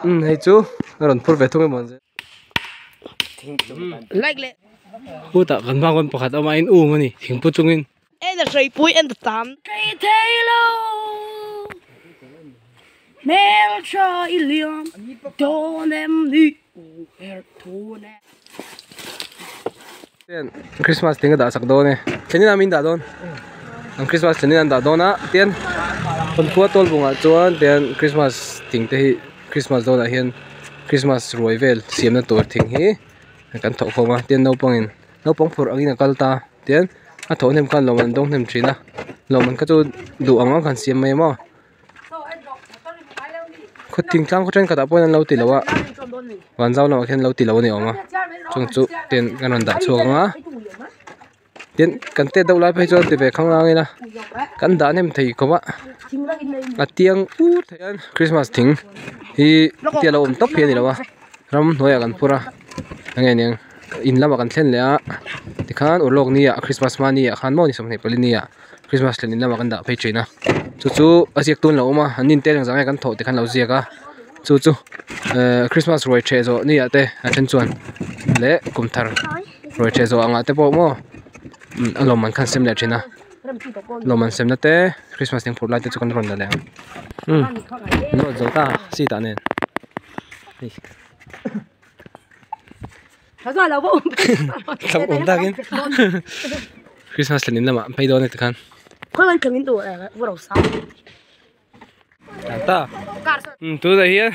Umm hei chu a rawn phur ve thung emaw an zir. Like leh. Khutah kan hma khawn pakhat a awm a in um a ni thingpu chungin. En a hreipui en ta tam. Thei thei lo hmeltha i liam dawn em ni u her thun e. Tian Christmas thing a dah sak dawn e thlenin a min dah dawn an Christmas thlenin an dah dawn a tian thawmkhua tual bungah chuan tian Christmas thing te hi Christmas dawnah hian Christmas ruai vel siamna tur thing hi kan thawh khawm a tian naupangin naupang phurh angin a kal ta tian a thawh hnem khan lawm an dawng hnem thin a lawm an kha chu duh ang ang khan siam mai maw. Khaw thingtlang khaw thenkhatah pawhin an lo ti lo a vanzau lamah khian an lo ti lo a ni awm a chung chu ten kan rawn dah chhuak ang a tin kan tet deuh lai phei chuan ti ve khang lang ila kan dah hnem thei khawp a a tiang ur thei a christmas thing hi tia lo awm tawp hi a ni lo a ramhnuaiah kan phur a eng nge niang in lamah kan thlen leh a tikhan urlawk ni ah christmas hma ni ah khan maw ni 24 ni ah. Christmas thlen in lamah kan dah phei thin a chu chu a ziak tun lo awm a an ninte engzah nge kan thawh te khan lo ziak a chu chu ehh Christmas ruai ṭheh zawh ni ah te a then chuan leh kum thar ruai ṭheh zawh angah te pawh maw a lawmman khan sem leh thin a lawmman semna te Christmas thing phurh lai te chu kan rawn la leh ang umm load zo ta seat ah nen hei. Hlauhawm takin Christmas thlen in lamah an phei dawn e tikhan. Ta tunah hian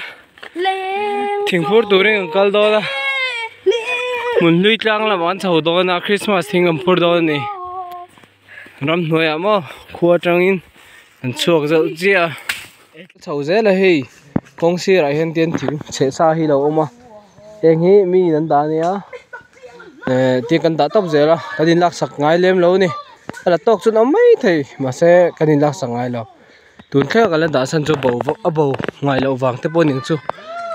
thingphur turin kan kal dawn a hmun hlui tlang lamah an chho dawn a Christmas thing an phur dawn a ni ramhnuaiah maw khua atangin an chhuak zeuh chiah a. Chho zel a hei kawng sirah hian tian thing chheh sa hi lo awm a heng hi mi in an dah ania eh tiang kan dah tawp zel a kan in laksak ngai lem lo a ni a la tawk chu an awm maithei mahse kan in laksak ngai lo tun thleng a kan la dah chhan chu bo vak a bo ngai loh vang te pawh a ni ang chu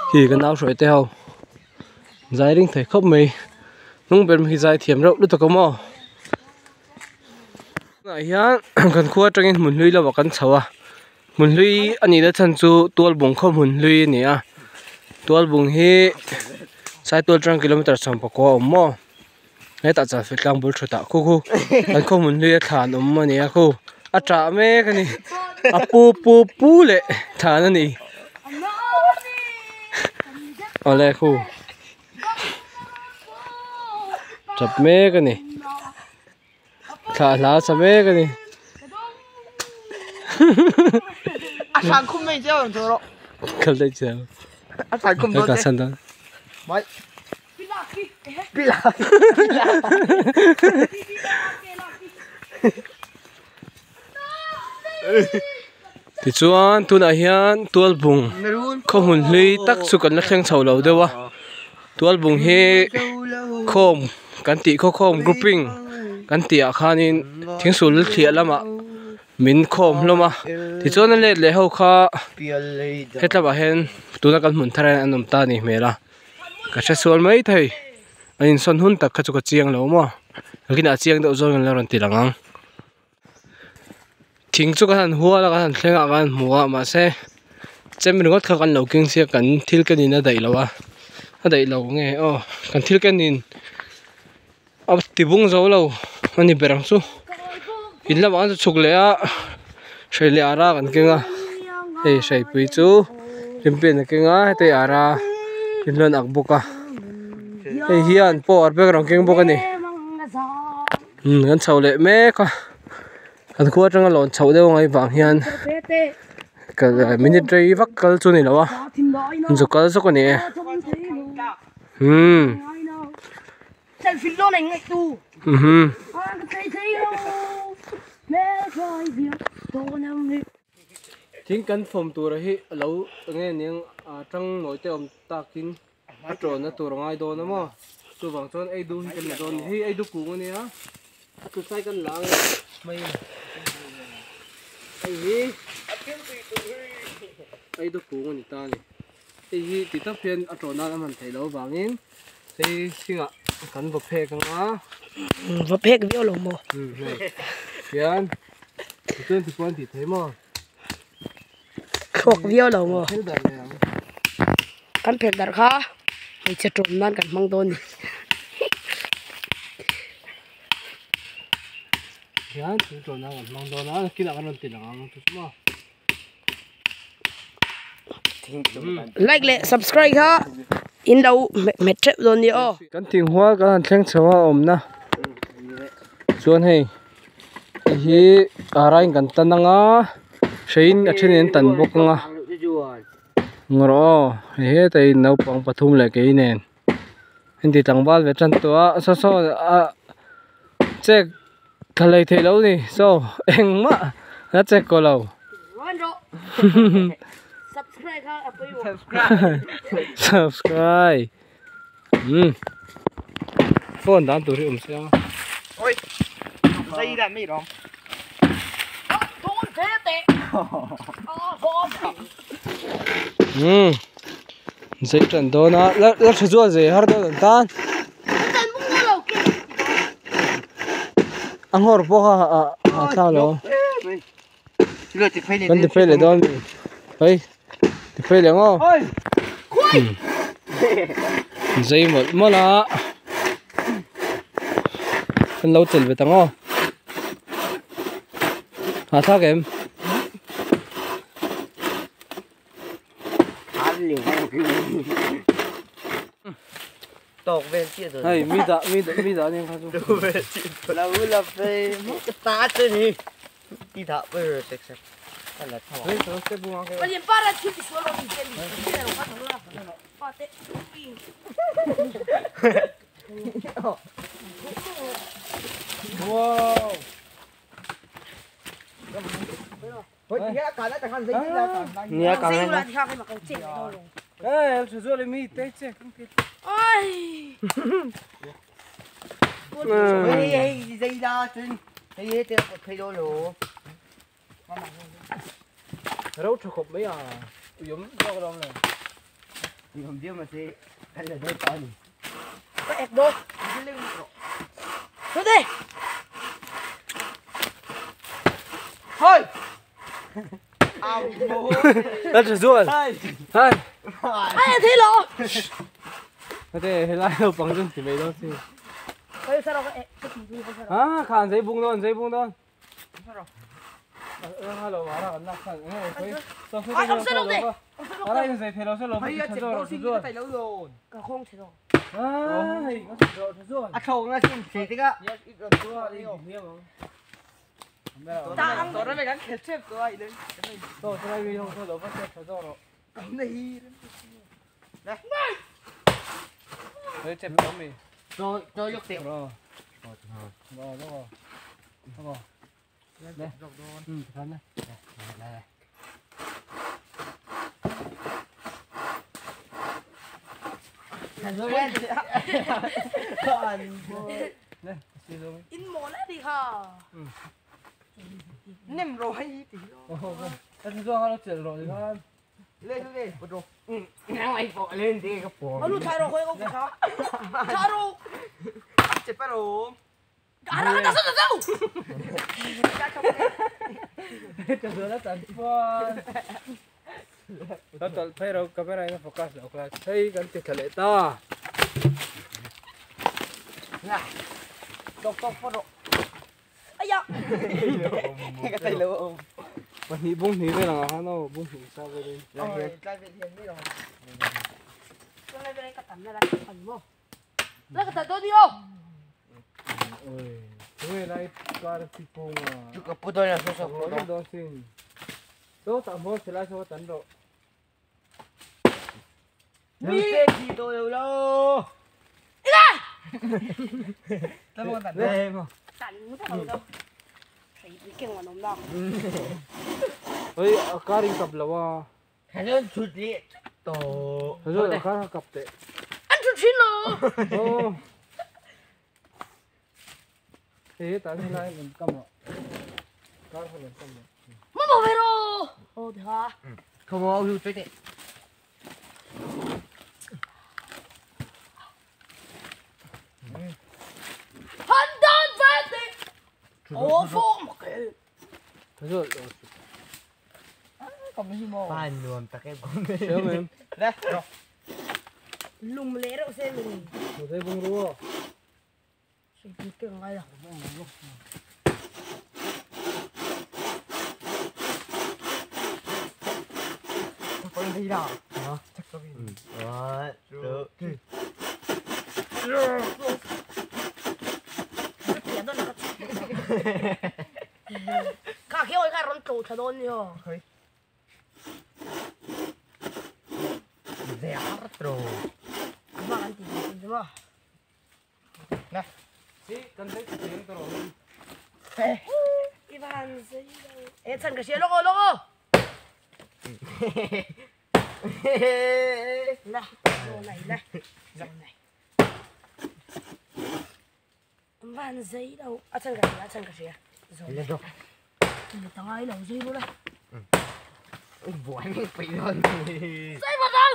khi ka nau hruai te ho zai ring thei khawp mai hnung ber hi zai thiam reuh lutuk a maw. Tunah hian kan khua atangin hmun hlui lamah kan chho a. Hmun hlui a nih na chhan chu tualbung khaw hmun hlui a ni a tualbung hi saitual atang kilometer sawmpakua a awm maw hetah chuan fetlang bul thut ah khu khu kan khaw hmun hlui a thlan awm a ni a khu a tah mek a ni a pu pu pu leh thlan a ni awle khu tap mek a ni. Thlah hla sa mek a ni. A thlan khum mai chiang ang chu rawh. Kal daih chiang. A thlan khum dawn te. Ka san dawn. Mai. Pila. Tichuan tunah hian tualbung khaw hmun hlui tak chu kan la thleng chho lo deuh a tualbung hi khawm kan tih khaw khawm grouping kan tih ah khanin thingsul thliah lamah min khawm hlawm a tichuan a let leh ho kha hetlamah hian tuna kan hmun thar ah hian an awm ta a nih hmel a ka hre sual maithei a insawn hun tak kha chu ka chiang lo maw nakinah a chiang deuh zawng in la rawn ti lang ang. Thing chu kan han hual a kan han thleng a kan han hmu a mahse chem ringawt kha kan lo keng sia kan thil ken in a daih lo a a daih lo nge aw kan thil ken in a ti bung zo lo a ni ber ang chu in lamah an chhuk leh a hrei leh ara kan keng a hei hreipui chu hlimpian a keng a heti ara inhluan ak bawk a hei hian power bank a rawn keng bawk a ni. Umm kan chho leh mek a kan khua atanga lawn chhoh deuh angai vang hian kal minute rei vak kal chu ni lo a zu kal zawk a ni e umm mhm. Thing kan fawm tura hi a lo eng nge niang a tang nawi te awm takin. A ṭawnna tur a ngai dawn a maw chuvang chuan ei du hi kan la dawn a ni hei ei du kung a nia a tlu sai kan la ang e mai hei hi ei du kung a ni ta a ni hei hi ti tawp hian a ṭawn nan a hman theih loh avangin hei hringah kan va phek ang a va phek viau lo maw hei hian tichuan tipuan tih theih maw thluak viau lo maw thil ber leh ang. Kan phel dar kha hmeichhe tawm nan kan hmang dawn ni. Hian thing tawm nan kan hmang dawn a kinah kan rawn ti lang ang chu chu maw. Like leh subscribe kha in lo hmet theuh dawn nia aw. Kan thing hual kan han thleng chho a awmna chuan hei hei hi arain kan tan anga hreiin a thenin an tan bawk anga ngawrh aw hei hetah hi naupang pathum leh kei nen inti tlangval ve tan tawh a saw saw a chek thla lei theih loh a ni saw engmah a chek kaw lo. Subscribe umm phone dan tur hi awm se a. Umm zai tan dawn a la la tha chuan zai har dawn an tan a nghawr pawh kha a a thla lo kan ti phei leh dawn mi hei ti phei leh ngaw zai mawlh mawlh a kan lo chelh ve ta ngaw a thlak em. Hei mi dah mi dah mi dah nen kha chu. Wow. Lùm lẽ đâu xem mình. Đây bông rùa. Cái ngay à. Đi đâu? Chắc có gì. Rồi, được. Cả khi ôi cả rốn trổ thật đôn nhở. Dẻo trổ. Mà ăn thì đúng không? Nè. Cần thấy tiếng rồi. Ivan, ê chân cái xe logo logo. Nè, này này, này. Van giấy đâu? À chân cái gì? Chân cái gì? Rồi. Rồi. Thằng ai lâu giấy luôn đây. Buổi mình bị rồi. Giấy vào đâu?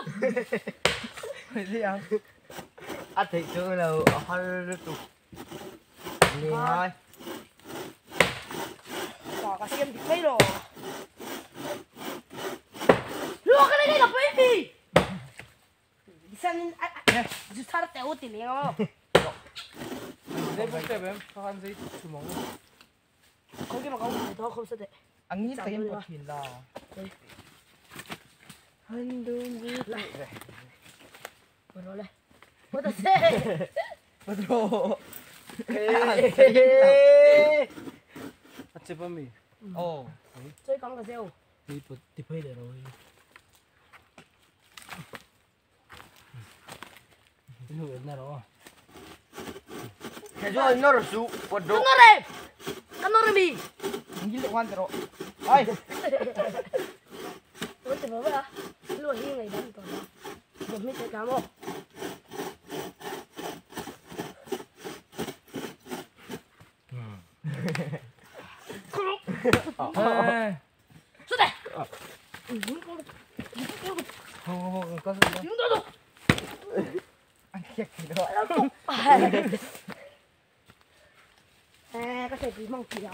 Gì à? À thì chưa là hơi tụt. Liền thôi. Bỏ cả xem thì thấy rồi. Luôn cái này là baby. Xem à, sao tèo thì liền không? Đây bún tép em, có ăn gì món. Không cái mà không thôi không sao đấy. Ăn như thế một thìn là. Anh đun đi lại. Rồi đây. Bắt đầu xe. Bắt đầu. Bắt chép mì. Ồ. Chơi con cái gì? Đi đi phơi để rồi. Nó này rồi. Cái rồi nó rồi su, bắt đầu. Nó rồi. Nó rồi mì. Nghĩ lại quan rồi. Ai. Tôi tự vào à? Luôn hi ngày đêm còn. Một mít cái cam không? Xuất đây. Không có gì. Chúng tôi được. Ăn kẹt gì đó. À, có thể bị mong kìa.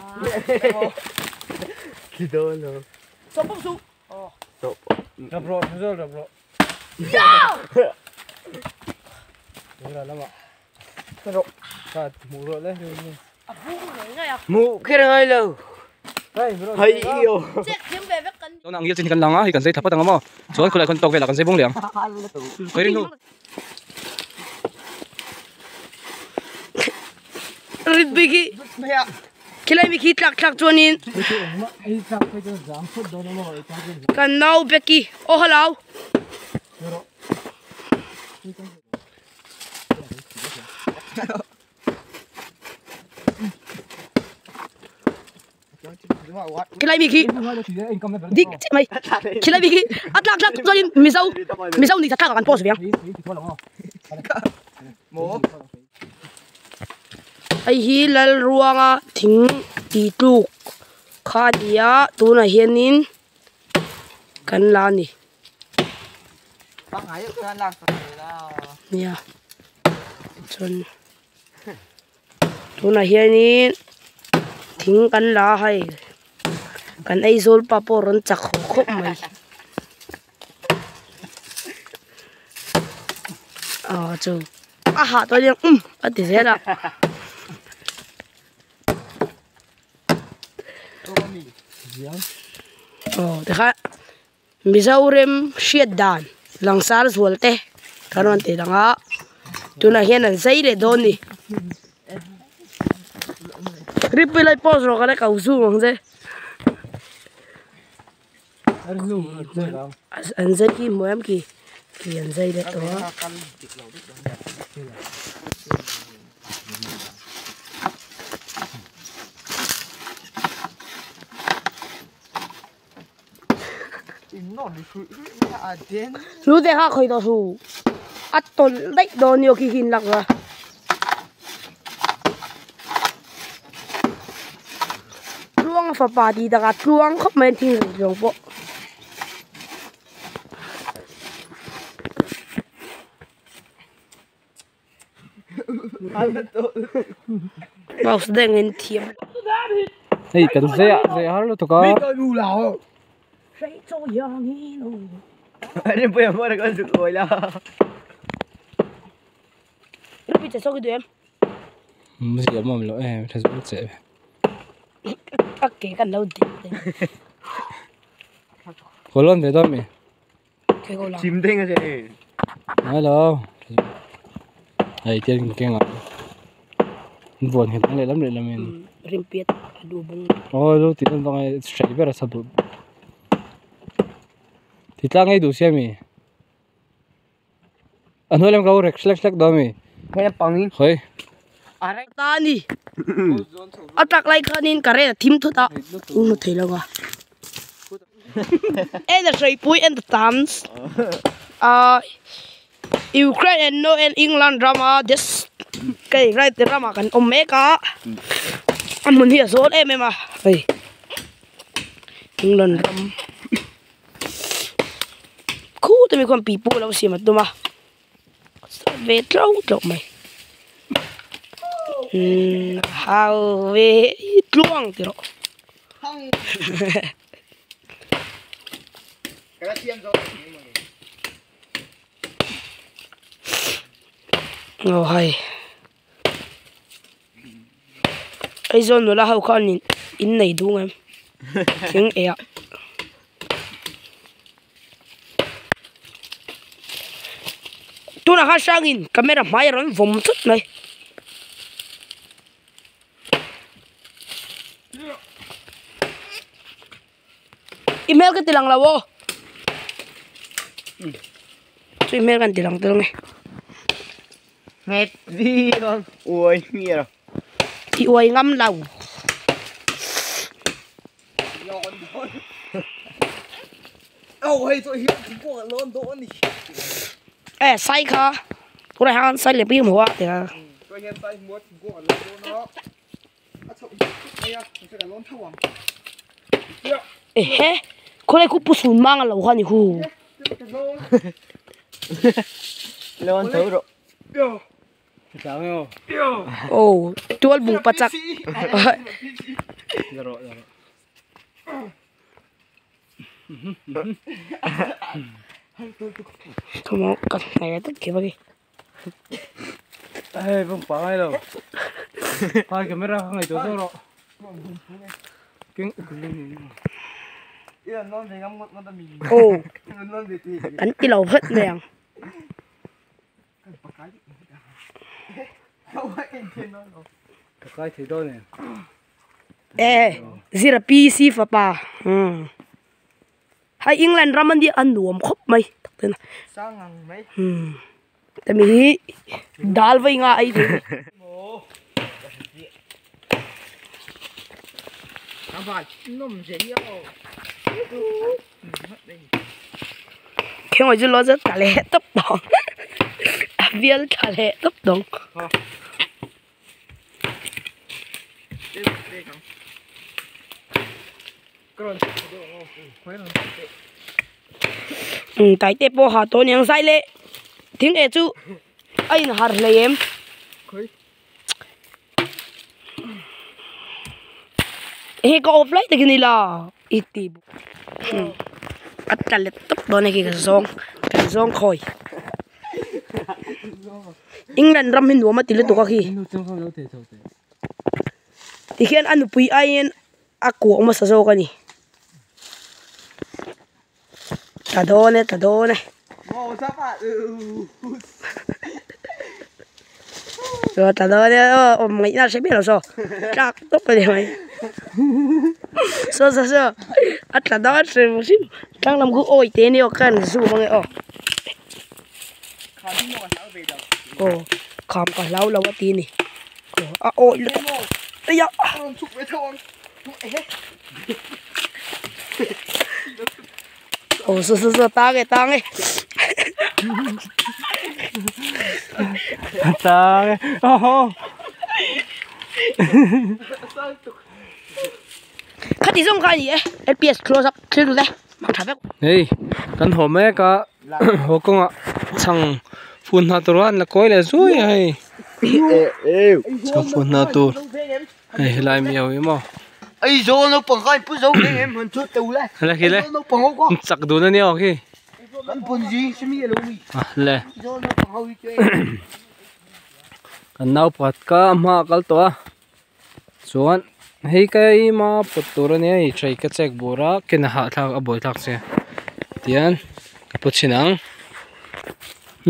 Kì đó rồi. Số bông su. Ờ. Đập rồi, rồi đập rồi. Đúng rồi lắm ạ. Rồi. Cả mũ rồi đấy. Mũ cái này lâu. Hay yêu. Tôi đang nghĩ trên cần lăng á, thì cần dây thập bắt thằng mà. Rồi lại con tàu về là cần dây bông liền. Cái đi luôn. Bigi. Kilai mi khi tlak tlak chuanin. Kan nau beki. Oh hello. Kilai mi khi. Dik mày. Kilai mi khi. At tlak tlak chuanin misau misau ni tlak kan post viang. Mo. Ai hi lal ruanga thing ti tluk kha dia tuna hianin kan la ni nia chun tuna hianin thing kan la hai kan ei zol pa pawh rawn chak haw khawp mai a chu a hah tawh hian a ti zel a. Oh, dekha Mizoram hriat dan langsar zual te kan rawn ti danga tunah hian an zai leh dawn ni ripui lai pawh zawh ka la kau zu ang che an zai ki hmuh em ki ki an zai leh tawh a. Lu te ha khoi to su at ton dai don yo ki hin lak ra tluang fa pa di daga tluang khop men thing rong po mouse deng in thiam ei kan ze ze har lo to ka谁做养你喽？你不要摸那个就可以了。Rupi che sawk i duh em? Zia awm lo em tha zual che. A ke kan lo ding ding. Ko lon ve dawn mi? Ke ko la. Chim ding a che. Ngai lo. Hei tian keng a. Vuan nghet ang lehlam lehlam in. Rimpiat a duh bung. Aw lo ti dawn vang e hrai ber a sa duh. Ti tlang ei duh sia mi? A hnuai lam ka lo rek hlek hlek dawn mi? Hei pangin. Hawi. Ta ni. A tak lai khanin current a thim thut a. U hmu thei lo a. En a hreipui en the times. Ah Ukraine and no and England rama this kei right rama kan awm mek a. A hmun hi a zawl em em a. Hei England ram. Khu te mi khuan pipu a lo siam a tum a ve tlo tlo mai umm hau ve tluang ti rawh aw hai Aizawl nula ho khan in innei dung em thing ei ah. Tunah khan hrangin camera hmai a rawn vawm thut mai. I hmel ka ti lang lo aw. Chu i hmel kan ti lang tel nge. Nget vi con uai mia rồi. I uai ngam lo. E sai kha tunah hian sai leh pui hmu a ti a. Ehe khawlai khu pu sun mang a lo kha ni khu. Aw tual bung pachak. Thawmhnaw ka hnaih tlat khi bawk e. Hei bawng pa ngai lo. Hai camera kha ngaihtuah zawk rawh. Keng Aw kan ti lo vek mai ang. Ka kai thei dawn em? E zira PC fapa umm hei England ram ania a nuam khawp mai tak te na umm temi hi dal vawi nga a ei thei khengawi chu lo zet tla leh tawp tawh a bial tla leh tawp tawh. Umm taite pawh ha tawh aniang zai leh thing eh chu a inhar hlei em. Hei ka off lai takin ila i ti a tla let tawp dawn a khi ka zawng kan zawng khawi England ram hi nuam a ti lutuk a khi tikhian a nupui aiin a kuah hmasa zawk a ni tla dawn e tla dawn e. Tla dawn e aw awm ngaihna a hre miah lo saw tlak tawp a ni mai saw saw saw a tla dawn hrim hrim tlang lam khu awi te ania aw ka han zoom ange aw aw kham ka hlau lo a ti a ni aw a awi lutuk eia. Aw saw saw saw tang e tang e. Tang e aw. Khati zawng kha a ni e LPS close up thil dut e mang tha vek. Hei kan haw mek a haw kawngah chhang fun hna tur a an la kawi leh zui a hei chhang fun hna tur. Hei helai mi ho hi maw. Aizawl naupang kha in pu zo veng em han chhuat teuh le. Hele khi le. Aizawl naupang ho kha. Chak dun ania aw khi. Kan pun zi simi alo mi. Ah le. Aizawl naupang ho hi chu. Kan nau pakhat kha a hmaah a kal tawh a chuan hei kai ma pawt tur ania hei tray ka check bur a ken a hahthlak a buai thlak che tihian ka pu chhin ang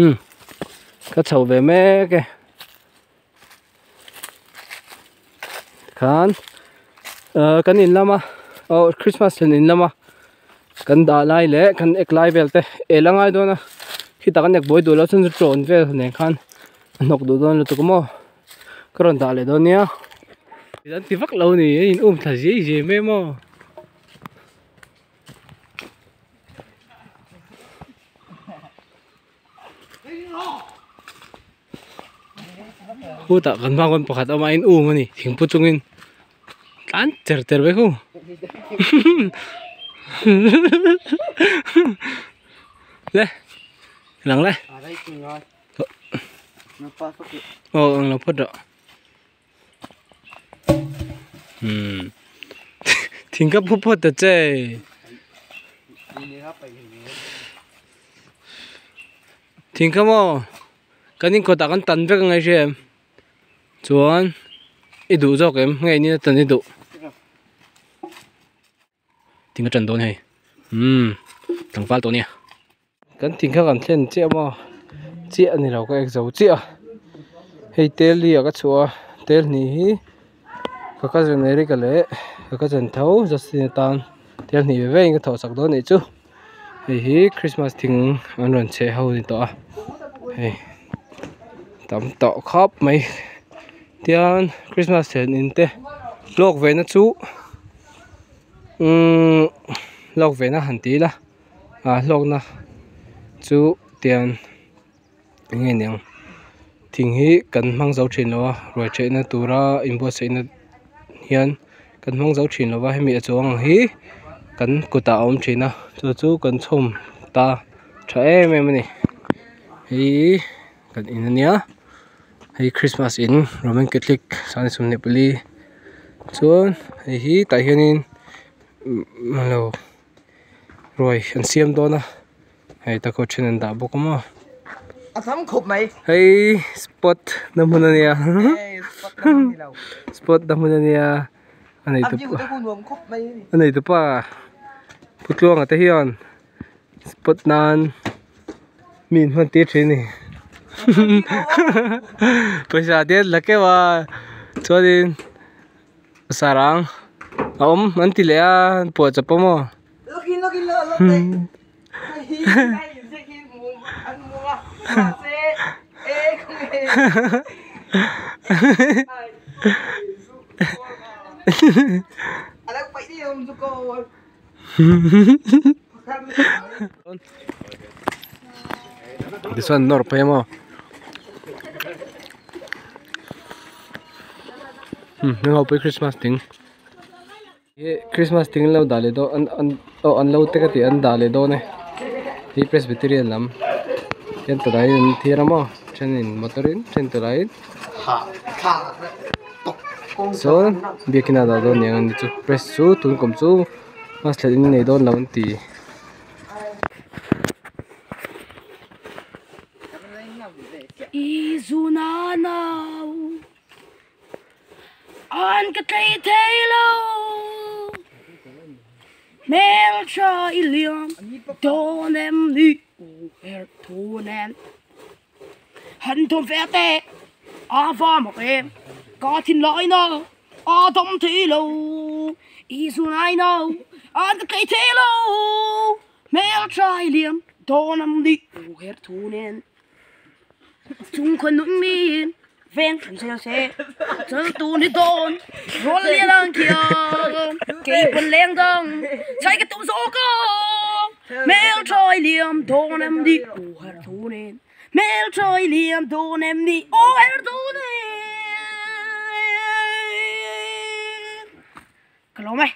umm ka chho ve mek e khan ahh kan in lama aw christmas thlen in lama kan dah lai leh kan ek lai vel te el a ngai dawn a khitah kan ek buai duh loh chuan chu ṭawn vel nen khan a hnawk duh dawn lutuk maw ka rawn dah leh dawn nia an ti vak lo a ni a in um thla zia zia mai maw. Khutah kan hma khawn pakhat a awm a in um a ni thingpu chungin tlan cher cher mai khu le lang le aw ang lo phawt rawh umm thing ka phu phawt ta che. Thing kha maw kan inkawtah kan tan vek angai hria em chuan i duh zawk em nge ni a tan i duh thing a tan dawn hei umm tlangval tawh nia kan thing kha kan thlen chiah maw chiah a ni lo ka ek zo chiah a hei tel hi a ka chhuah a tel hnih hi ka cousin Eric a leh ka cousin tho Justin atan tel hnih ve ve in ka thawh chak dawn anih chu. Hei hi christmas thing an rawn chheh ho ni tawh a hei tam tawh khawp mai tian christmas thlen in te hlawk ve na chu umm hlawk ve na han ti ila ah hlawk na chu tian eng nge niang thing hi kan hmang zo thin lo a ruai theihna tura inbuatsaihna hian kan hmang zo thin lo va hemi a chuang ang hi kan kutah a awm thin a chu chu kan chhawm ta tha em em a ni heiii kan in ania hei christmas in roman catholic sang 24 chuan hei hi tah hianin lo ruai an siam dawn a. Hei ta kawt then an dah bawk a maw. A tam khawp mai. Hei spot na hmun a nia. Spot na hmun a nia. A nei tu a nei tu pa Pu Tluanga te hian spot nan mi in hman tir thin a ni. Pawisa te an la keuh a chuanin sarang a awm an ti leh a an puah chawp a maw. Tichuan nawr phei a maw heng ho pawh hi christmas thing. Ih christmas thing an lo dah leh dawn an an aw an lo te ka tih an dah leh dawn e hi presbyterian lam hian tunah hian an thiar a maw thenin motor in then tunah in chuan biakin a dah dawn niang ani chu press chu tun kum chu mas thlen in nei dawn lo an ti. An ka tlei thei lo hmeltha i liam dawn em ni u her thu nen han thawm ve te a va mak em ka thinlai na a dawm thei lo i zunai no an ka tlei thei lo hmeltha i liam dawn em ni u her thu nen. Chung khaw nun mi veng thlan zel se chal tu ni dawn rawl lian ang khiang kei pawn leng dang chai ka tum zawk a hmel thawi liam dawn em ni aw her thu nen hmel thawi liam dawn em ni aw her thu nen ka lawm e.